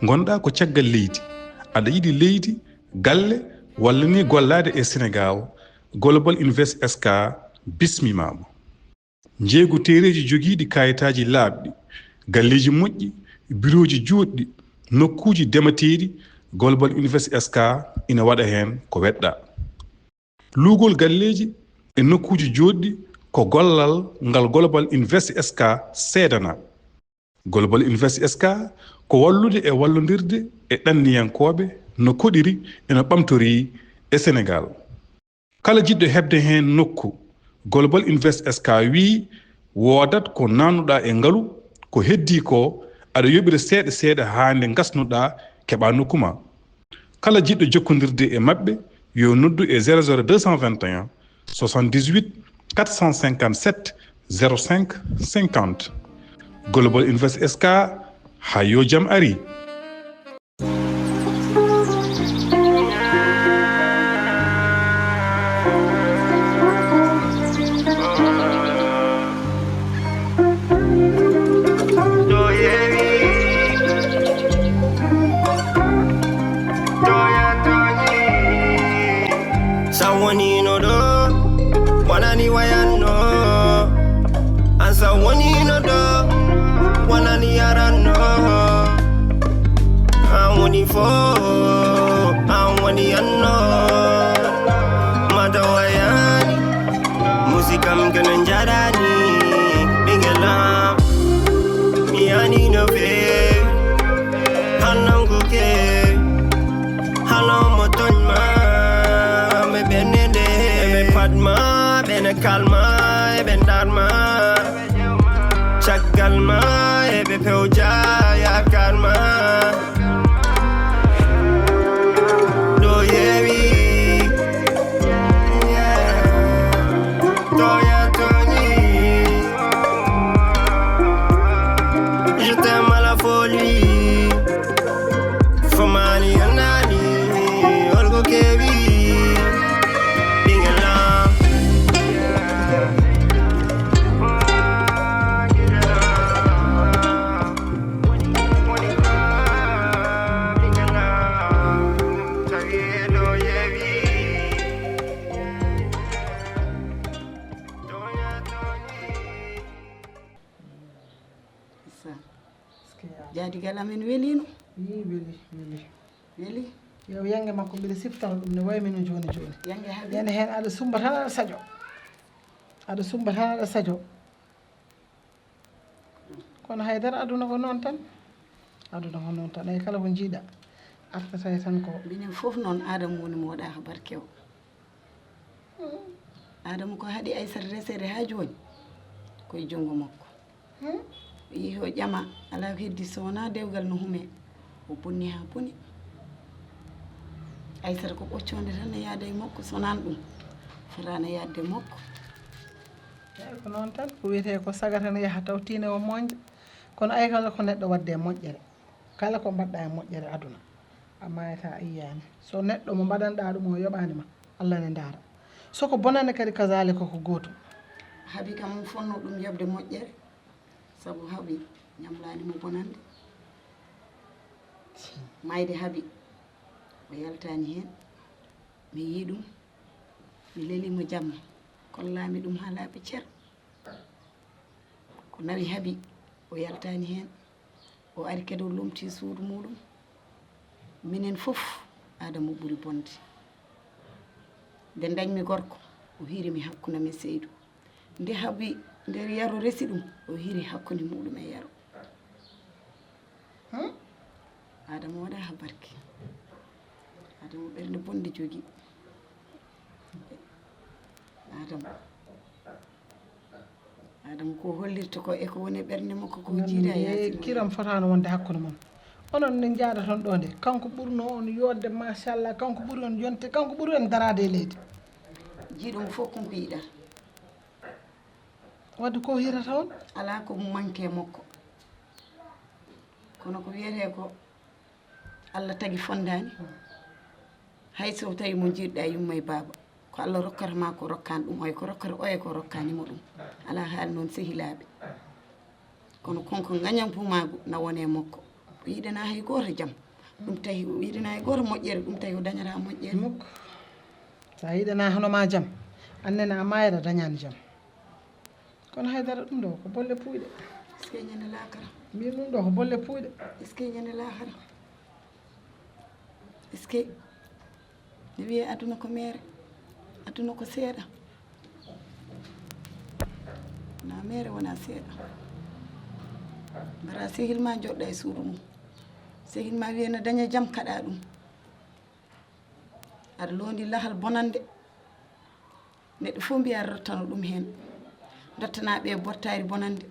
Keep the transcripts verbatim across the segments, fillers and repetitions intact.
Ngonɗaa ko caggal leydi, aɗa yiɗi leydi, galle, walla ni gollaade e Senegaal, Global Invest S K bismimaama. Njeeygu teereeji jogiiɗi kaayitaaji laaɓɗi, galleeji moƴƴi, birooji juutɗi, nokkuuji demateeɗi, Global Invest S K ina waɗa heen ko weɗɗaa. Luugol galleeji e nokkuuji jootɗi ko gollal ngal Global Invest S K seedanaa. Global Invest S K ko wallude e wallondirde e ɗanniyankooɓe no koɗiri e no ɓamtorii e Senegaal. Kala jiɗɗo heɓde heen nokku, Global Invest S K wiyi woodat ko naatnuɗaa e ngalu, ko heddii ko aɗa yoɓira seeɗa seeɗa haa nde ngasnuɗaa keɓaa nokku ma. Kala jiɗɗo jokkondirde e maɓɓe yo noddu e zéro zéro deux cent vingt et un soixante-dix-huit quatre cent cinquante-sept zéro cinq cinquante. Global Invest S K, haa yo jam ari. Sa wonino ɗo, wonani wayanno. An sa wonino ɗo, wonani yaranno. An woni fo, an woni anno. Mata wayani, musikam kene njarani. Ɓingelam, mi yani no fe, an nanguke. Halo mo tooñ ma, ɓe ɓennde, ɓe pat ma, ɓe ne kalma, ɓe ndar ma. Caggal ma, ɓe pewja yaakaar ma. Ɗo yewi, yeah. Toya Tony, je t'aime à la folie. Fomani anani, olgo kebi, ɓingelam. Sa. Jaadigal amen welino. Yi weli, weli. Weli. Yo yange makko mbiɗa siftoro ɗum ne wayi mino jooni jooni. Yange haaɗi. Ñande heen aɗa sumba tan aɗa sajo. Aɗa sumba tan aɗa sajo. Kono haydara aduna ko noon tan. Aduna ko noon tan. Ay kala ko njiiɗa artata e tan ko. Minen fof noon Aadama woni mo waɗa habar kew. Aadama ko haɗi Aysata resede haa jooni koye junngo makko. Hmm? O yehi o ƴama, alaa ko heddi so wonaa dewgal no hume. O bonni haa boni. Aysata ko ɓoccoonde tan no yaada e makko, so wonaa ɗum, fotaano yaadde e makko. Eey, ko noon tan, ko wiyetee ko sagata no yaha taw tiine o moƴƴa. Kono ay kala ko neɗɗo waɗde e moƴƴere, kala ko mbaɗɗa e moƴƴere aduna, a maayata a yiyaani. So neɗɗo mo mbaɗanɗaa ɗum o yoɓaani ma, Allah ne ndaara. So ko bonannde kadi kazaalika ko gootum. Habi kam fotnoo ɗum yoɓde moƴƴere, sabu Habi ñamlaani mo bonannde. Maayde Habi, o yaltaani heen. Mi yii ɗum, mi leli mo jamma, kollaami ɗum haa laaɓi cer. Ko nawi Habi, o yaltaani heen. O ari kadi o lomtii suudu muuɗum. Minen fof, Aadama ɓuri bonde. Nde ndañmi gorko, o hiiri mi hakkunde men Seydu. Nde Habi, nde Yero resi ɗum, o hiiri hakkunde muuɗum e Yero. Hmm? Aadama waɗa haa barke. Aadama ɓernde bonde jogii. Aadama. Aadama ko hollirta ko e ko woni e ɓernde makko ko. Nan jiida e yaasin kiram fotaano wonde hakkunde mon. Onon ne njaada toon ɗo nde. Kanko ɓurno on yodde, machallah. Kanko ɓuri on yonte. Kanko ɓuri on daraade e leydi. Jiiɗo mo fof ko mbiɗa. Wadde ko hirata on? Alaa ko manque makko. Kono ko wiyetee ko Allah tagi fondaani. Hay so tawi mo njiɗɗa yumma e baaba, ko Allah rokkata ma ko rokkaani ɗum oya, ko rokkata oya ko rokkaani mo ɗum. Alaa haali noon sehilaaɓe. Kono konko ngañam pumaagu na wone makko. O yiɗana hay gooto jam. Ɗum tawi o yiɗana hay gooto moƴƴere, ɗum tawi o dañata moƴƴere. Mukk. Sa yiɗana hono ma jam, annene a maayata dañani jam. Kono haydara ɗum ɗo ko bolle puuyɗe. Est-ce que ñande laakara? Min ɗum ɗo ko bolle puuyɗe. Est-ce que ñande laakara? Est-ce que ne wiyee aduna ko meere? Aduna ko seeɗa. Wona meere, wona seeɗa. Ngara sehil ma joɗɗa e suudu mum. Sehil ma wiyee na daña jam kaɗa ɗum. Aɗa loondi lahal bonande. Neɗɗo fof mbiya aɗa rottano ɗum heen. Dottana ɓe bottaari bonande.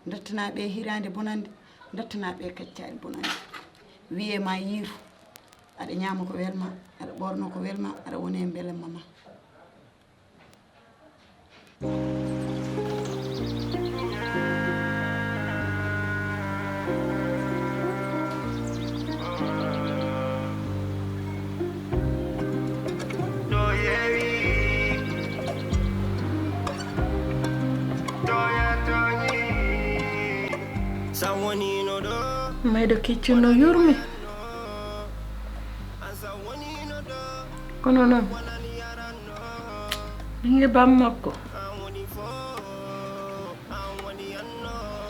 Dottana ɓe hiraande bonande. Dottana ɓe kaccaari bonande. Wiyee ma yiiru. Aɗa ñaama ko welma, aɗa ɓoorno ko welma, aɗa wona e mbelemma ma. Mayɗo keccun no yurmi. Kono noon, ɓinngel bammakko,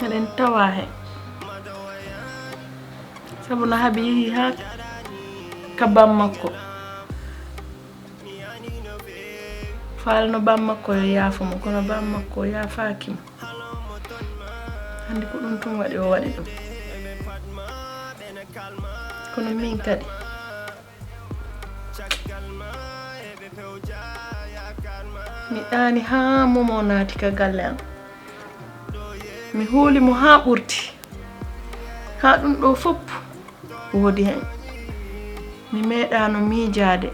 eɗen tawa heen. Sabu no haaɓi yehi haa ka bammakko. Faalno bammakko yo yaafo mo, kono bammakko o yaafaaki mo. Anndi ko ɗum tun waɗi o waɗi ɗum. Kono min kadi, mi ɗaani haa Momo naati ka galle am. Mi hooli mo haa ɓurti. Haa ɗum ɗo fof woodi heen. Mi meeɗaano miijaade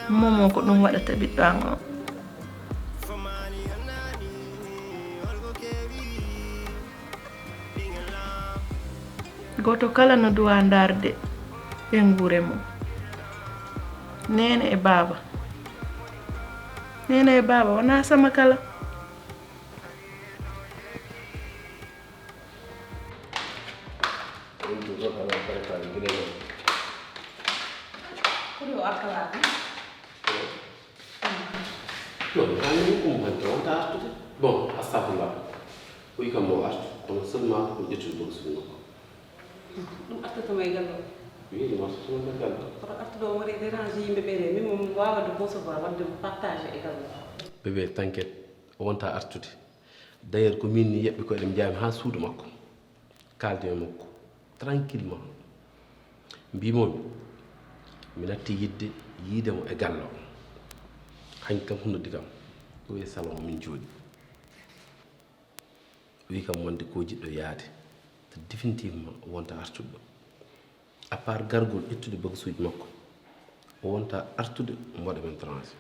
Momo ko ɗum waɗata ɓiɗɗo am o. Gooto kala no duwaa ndaarde ɓeynguure mum. Neene e baaba. Neene e baaba wonaa sama kala. Kono o artata ɗum? Non, mi haali ɗum hanke wonta artude. Bon, astafurlah. O wi kam mo artu, kono seulement ko ƴettude box makko. Ɗum artata ma e galle o? Wi, ɗum artata ma e galle o. Kono artude o wari déranger yimɓe ɓe de, min mo mi waawde recevoir, waɗde partage e galle o. Bébé, t'inquiète, o wonta artude. D'ailleurs, ko min ni yeɓɓi ko eɗen njaami haa suudu makko. Kaaldi e makko, tranquillement. Mbimomi, mi natti yidde yiide mo e galle o. Hanki kam hunodi kam, ɗo e salon o min jooɗi. O wi kam wonde ko jiɗɗo yaade, te définitivement o wonta artuɗo. À part gargol ƴettude bagasuuji makko, o wonta artude mboɗo men tranché.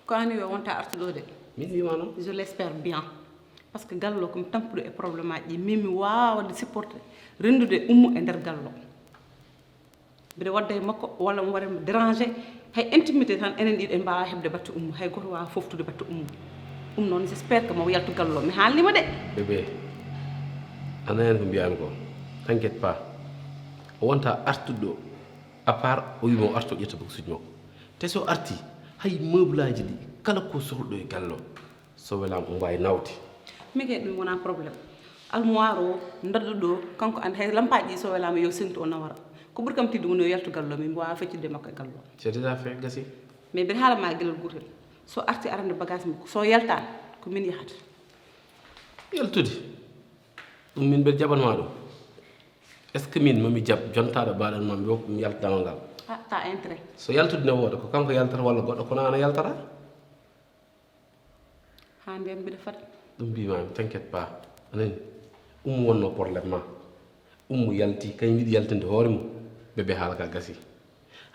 Ko an wi o wonta artuɗo de? Min wima noon. Je l'espère bien. Parce que galle o ko mi tampuɗo e problème aji ɗi, min mi waawaa waɗde supporté renndude Ummu e nder galle o. Mbiɗa wadda e makko walla mo waɗa mo dérangé, hay intimité tan enen ɗiɗo en mbaawaa heɓde batte Ummu, hay gooto waawaa fooftude batte Ummu. Ɗum noon, j'espère que mo yaltu galle o, mi haalnii mo de. Bébé, a nanii ko mbiyami ko, t'inquiète pas. O wonta artuɗo, à part o wima o arto ƴetta bagasuuji makko. Te so arti, hay meuble aji ɗi, kala ko sohluɗo e galle o, so welaama o mbaawi nawde. Min kay ɗum wonaa problème. Armoire o, ndaɗɗu ɗo, kanko andi hay lampaaji ɗi so welaama yo sentu o nawora. Ko ɓuri kam tiiɗde woni o yaltu galle o, min mbaawaa feccitde makko e galle o. C'est déjà fait, gasi. Mais mbiɗa haala ma gila gootel. So arti arande bagage makko, so yaltaani, ko min yahata. Yaltude? Ɗum min mbeɗa jaɓan ma ɗum? Est-ce que min mami jaɓ jontaaɗo baɗan ma mi wokko mi yalta damal ngal? Ah, ta intérêt. So yaltude ne wooda, ko kanko yaltata walla goɗɗo kono an a yaltata? Haa ndeen mbiɗa fad. Ɗum mbimami, t'inquiète pas. A nani? Ummu wonno problème ma. Ummu yalti, kañum yiɗi yaltinde hoore mum. Bébé haala ka gasi.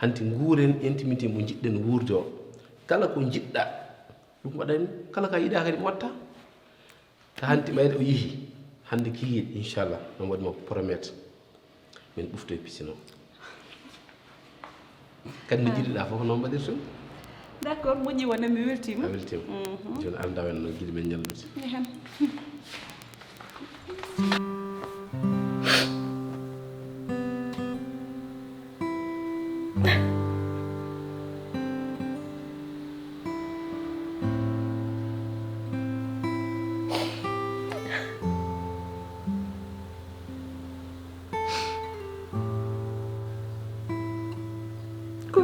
Hanti nguuren intimité mo njiɗɗen wuurde o. Kala ko njiɗɗa, ɗum waɗani. Kala ka yiɗa kadi mi watta. Ka hanti ɓayde o yihi. Hannde kikiiɗe, inchallah, no waɗi mo promettre. Min ɓufto e piscine o. Kadi no jiɗirɗa fof noon mbaɗirten. D'accord, moƴƴi wonde mi weltima. A weltima. Mhm. Jooni ar ndawen no giɗi men ñallude. Ehen. Ko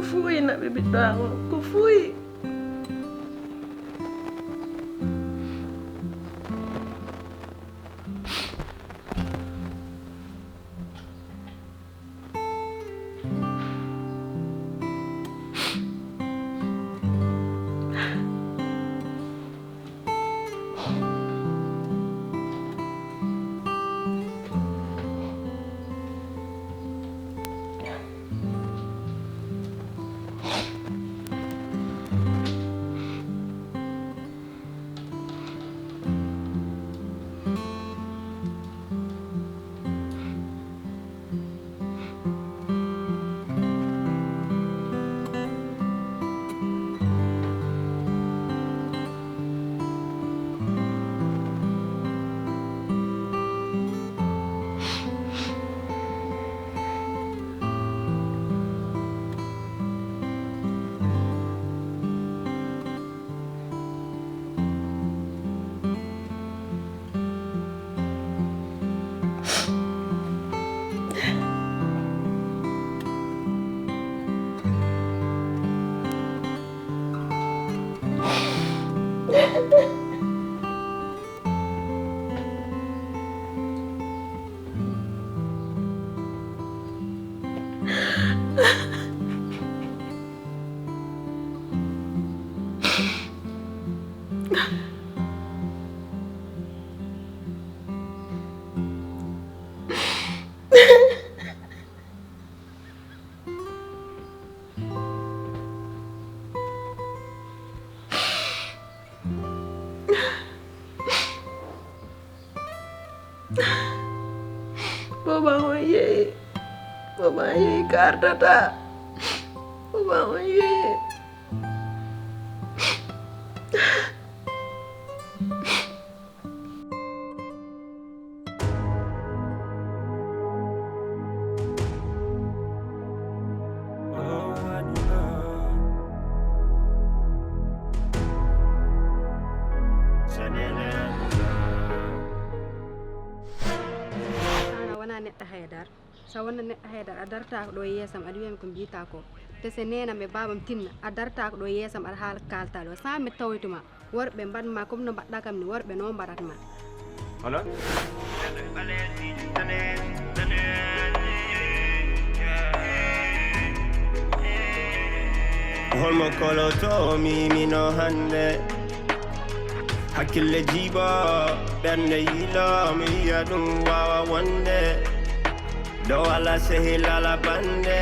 fuuyi naɓi ɓiɗɗo am on, ko fuuyi. Booba on yehi. Booba on yehi ka artata. Booba on yehi. An a wona neɗɗo haydara. So wona neɗɗo haydara, a dartaako ɗo yeesam, aɗa wiyami ko mbiyata ko. Te se neenam e baabam tinna, a dartaako ɗo yeesam, aɗa haala kaalta ɗo. Sa mi tawoytuma, worɓe mbaɗma comme no mbaɗɗa kam ni, worɓe no mbaɗatma. Holo? Holmo koloto mi mino hannde? Hakkille jiiɓo, ɓernde yiilo, mi wiya ɗum waawa wonde. Dow ala sehil ala bannde.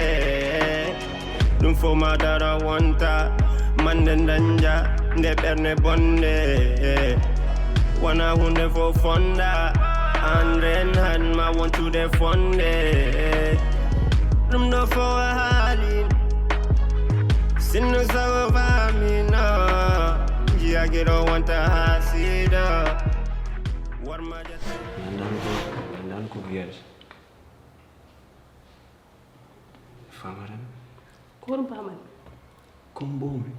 Ɗum fof ma dara wonta, mande dañja nde ɓernde bonde. Wona huunde fof fonda, an ren han ma wontude fonde. Ɗum ɗo fof a haalin, sinno sago famino, jiya giɗo wonta haa siida. Worma jate. Mi anndaano ko, mi anndaano ko wiyata. Faamata mi. Ko hoɗum paamani? Ko mbomi.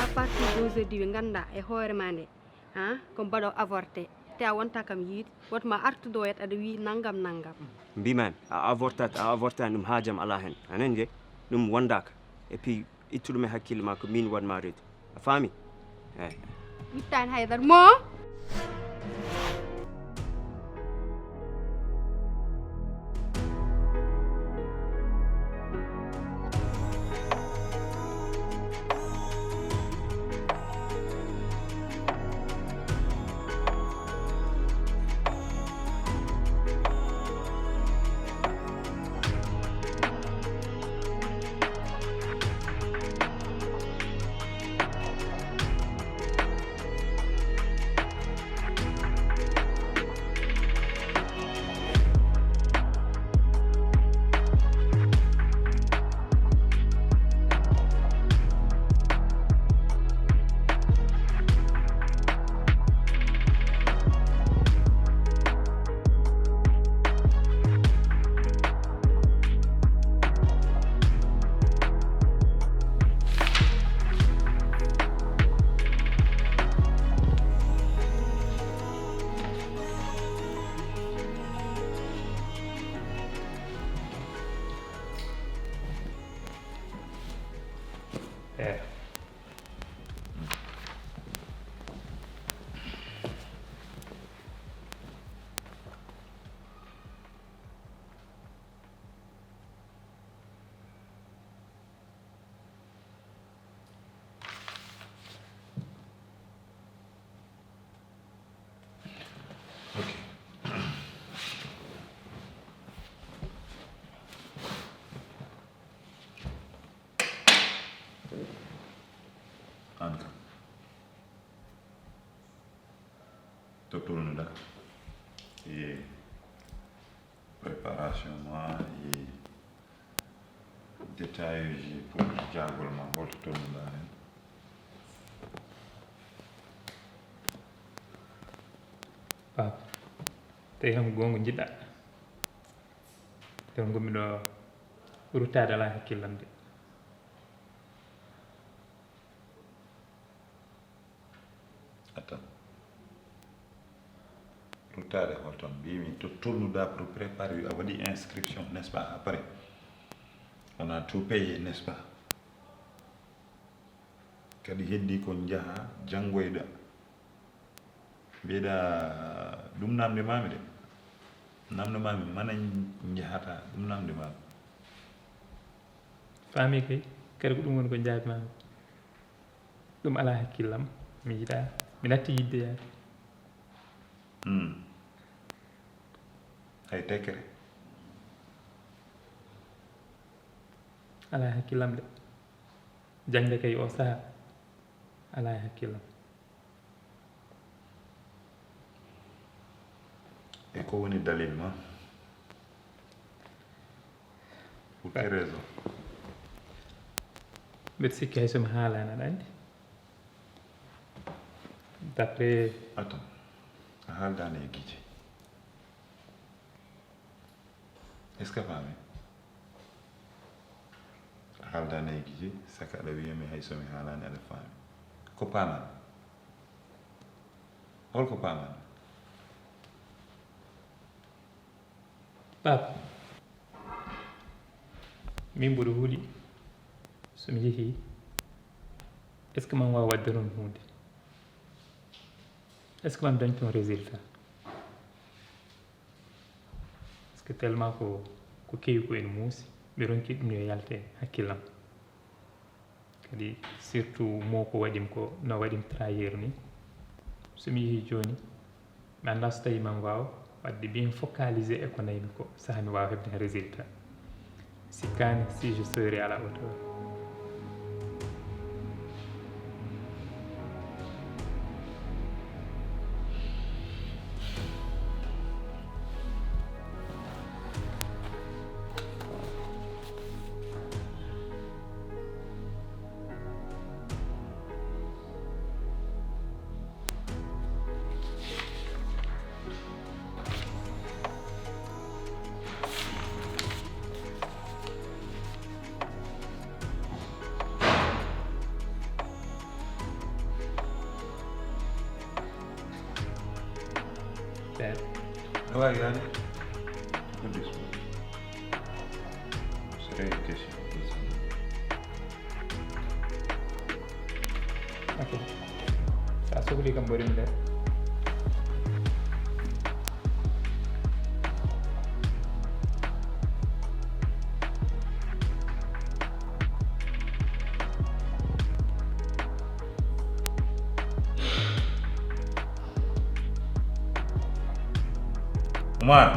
À partir d'aujourd'hui, ɓe ngannda e hoore ma nde, ha, ko mbaɗo avorté. Te a wonta kam yiide, woto ma artu ɗo yet aɗa wi nangam nangam. Mbiman, a avortat, a avortan, ɗum haajam ala hen. A nani de? Ɗum wondaka. Et puis, ittu ɗum e hakkille ma, ko min waɗma reedu. A faami? Eyi. Ittani haydara mo. Eeyi. Ok. Aan kam, to tolnuɗaa e préparation ma e détail uji pour jaagol ma, holto tolnuɗaa heen? Paap, tawi kam goonga njiɗɗaa. Tawi ngonmi ɗo ruttaade alaa hakkillam de. Attends. Ruttaade holto? Mbimi to tolnuɗaa pour préparer, a waɗi inscription, n'est-ce pas? Après, on a tout payé, n'est-ce pas? Kadi heddi ko njaha janngoyɗa. Mbiɗa ɗum namde mami de. Namde mami mana njahata, ɗum namde mami. Faami kay, kadi ko ɗum woni ko njaabi mami. Ɗum alaa hakkillam, mi yiɗaa, mi natti yiɗde yaade. Hmm. Hay tekkere. Alaa hakkillam de. Jaŋde kay o saha alaa hakkillam. E ko woni dalil ma? Pour quelle raison? Mbeɗa sikki hay so mi haalaani, aɗa anndi. D'après. Attends, a haaldaani e gite. Est-ce que a faami? A haaldaani e gite, saka aɗa wiya mi hay so mi haalaani aɗa faami. Ko paamaɗa? Holko paamaɗa? Paap, min mboɗo huli, so mi yehii, est-ce que man waawa waɗde toon huunde? Est-ce que man dañ toon résultat? Parce que tellement ko, ko kewi ko ene muusi, mi ronki ɗum yo yalte hakkillam. Kadi surtout mo ko waɗim ko, no waɗim trahir ni. So mi yehii jooni, mi anndaa so tawii man waaw waɗde bien focalisé e ko naymi ko, saha mi waawa heɓde heen résultat. Sikkaani si je serai à la hauteur. Ɓeer. No waawi yaade? Ko dispo. So tawi question. Ok. Sa sohli kam mboɗo mi nder. Umar.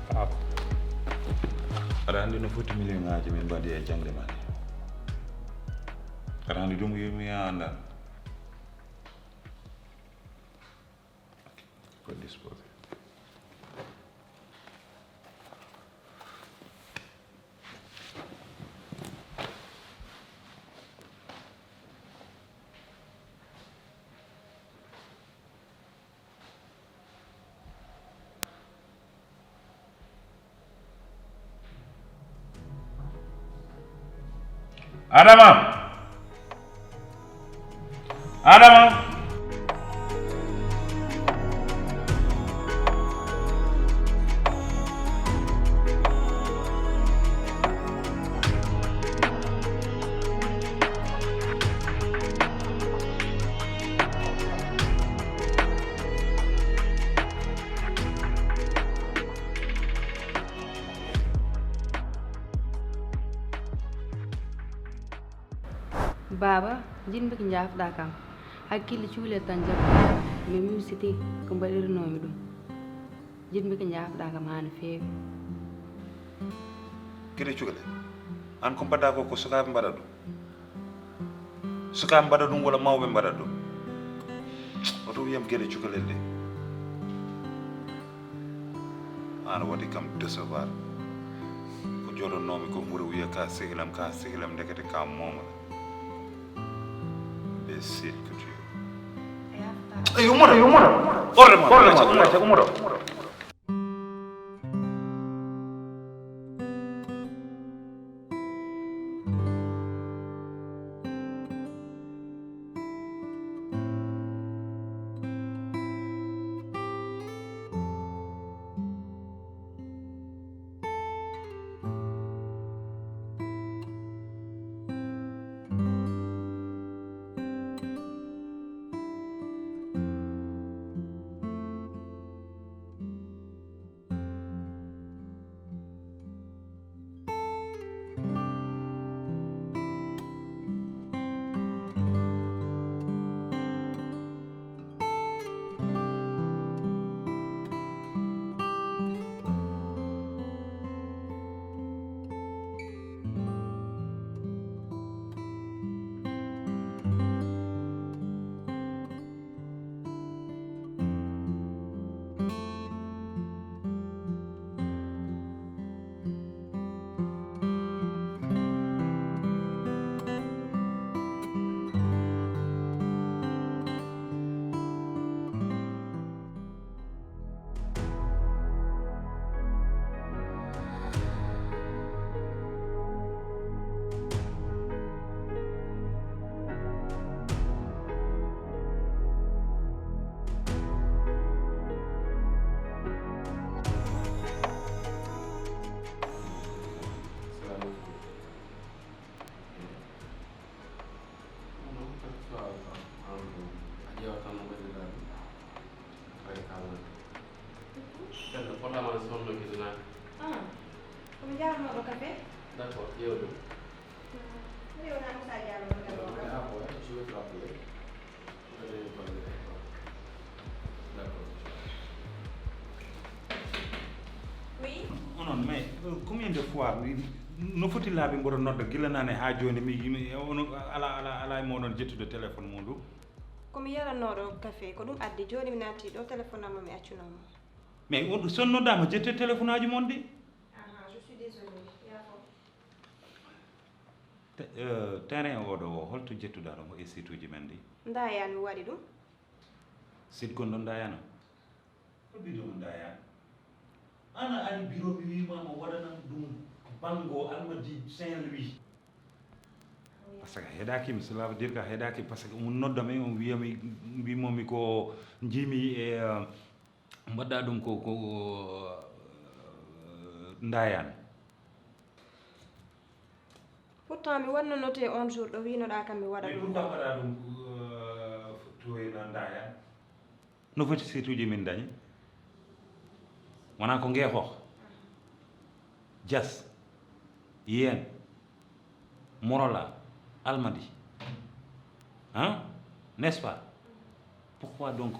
Paap. Aɗa anndi no foti million ŋaaji min mbaɗi e jaŋde ma nde? Aɗa anndi ɗum yurmi a anndaa. Ok, ko disposé. Adama! Adama! Baaba, njiɗmi ko njaafɗaa kam. Hakkille cukalel tan jaɓu. Mi mimsiti ko mbaɗirnoomi ɗum. Njiɗmi ko njaafɗaa kam haa no feewi. Gila cukalel? Aan ko mbaɗɗaa ko, ko sukaaɓe mbaɗata ɗum? Sukaaɓe mbaɗata ɗum walla mawɓe mbaɗata ɗum? Oto wiyam gila cukalel de. Aan waɗi kam décevoir. Ko jooɗonnoomi ko mbuɗo wiya ka sehilam, ka sehilam, ndekete ka mooma. Imbécile que tu es. Ey, ummoto, ummoto. Ɓorle ma, ɓorle ma, ummoto, ummoto. Ɓay kaalna. Ɓen no potaama sonno gidanaade. Ah, ko mi jaarnooɗo kafe? D'accord, ƴeew ɗum. Ƴeew naa ko sa jaarnooɗo kafe. Ah, ouais, je vais te rappeler. D'accord. Oui. Onon, mais, euh, combien de fois mi, no foti laabi mboɗo nodda gila naane haa jooni mi, mi, ono, ala, ala, ala e moɗon jettude téléphone mon ɗum? Ko mi yaranooɗo kafe, ko ɗum addi. Jooni mi naati ɗo, téléphone am mi accunoo mo. Mais on, so noddaama, jettee téléphone aji mon ɗi. Aha, je suis désolée. Yaafo. Te-, eh, terrain oɗo o, holto jettuɗaa ɗum e site uji men ɗi? Ndaayaan mi waɗi ɗum. Site gonɗo Ndaayaan o? Ko biro mo Ndaayaan? Ana ari biro mi wiima mo waɗanan ɗum Bango Almadi Saint-Louis. Parce que a heɗaaki mi, cela veut dire que a heɗaaki, parce que on nodda mi, on wiya mi, mbimomi ko njiimi e, eh, mbaɗɗa ɗum ko, ko, eh, Ndaayaan. Pourtant mi waɗno noté on jour ɗo wiinoɗaa kam mi waɗa. Mais ɗum. Pourquoi mbaɗa ɗum, eh, to e Ndaayaan? No foti site uji min dañi? Wonaa ko Ngeexoox, Diass, Yeen, Morolan, Almadi, hein? N'est-ce pas? Pourquoi donc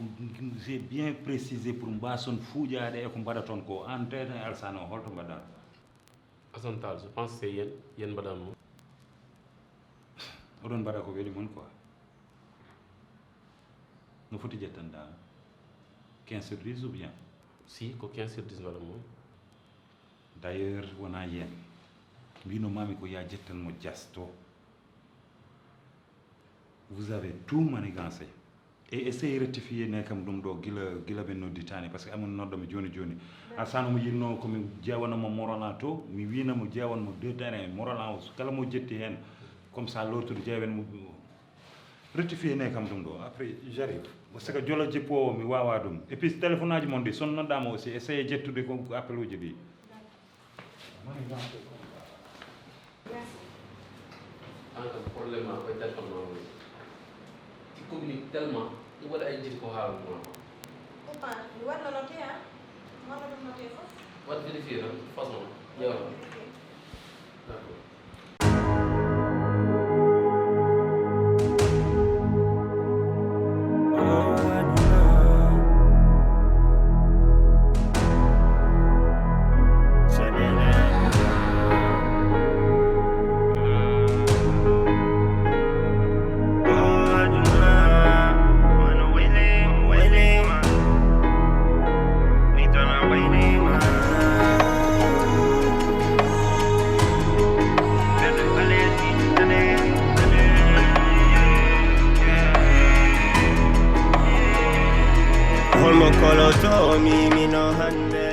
j'ai bien précisé pour mbaason fuujaade e ko mbaɗaton ko? Aan taweten Alsaan o, holto mbaɗɗaa? Assane Tall, je pense que c'est Yeen, Yeen mbaɗatnoo. Oɗon mbaɗa ko weli mon quoi. No foti jettanɗaa? Quinze sur dix ou bien? Si, ko quinze sur dix mbaɗatnoo. D'ailleurs, wonaa Yeen. Mbino maami ko yaa jettan mo Diass to. Vous avez tout manigancé. Et essayez rectifier ne kam ɗum ɗo gila, gila ɓe nodditaani, parce que amun nodda mi jooni jooni. Alsaan omo yinno ko mi jeewana mo Morolan to, mi wiina mo jeewan mo deux terrain Morolan o, kala mo jetti heen. Comme ça, l'autre, ƴeewen mo rectifier ne kam ɗum ɗo. Après, j'arrive. Parce que jolo jippo o, mi wawa ɗum. Et puis, téléphone aji mon ɗi, so noddama aussi, essayez ƴettude ko, ko appel uji ɗi. Mani, non, c'est comme ça. Merci. An kam, problème ma koye téléphone ma woni. Tu communiques tellement, ɗum waɗa ay jiti ko haaluma ko. Pourtant, mi waɗno noté, hein? Mi waɗno ɗum noté fof. Waɗ vérifier tan, façon, ƴeewa. Ok. D'accord. Holmo koloto mi mino hande.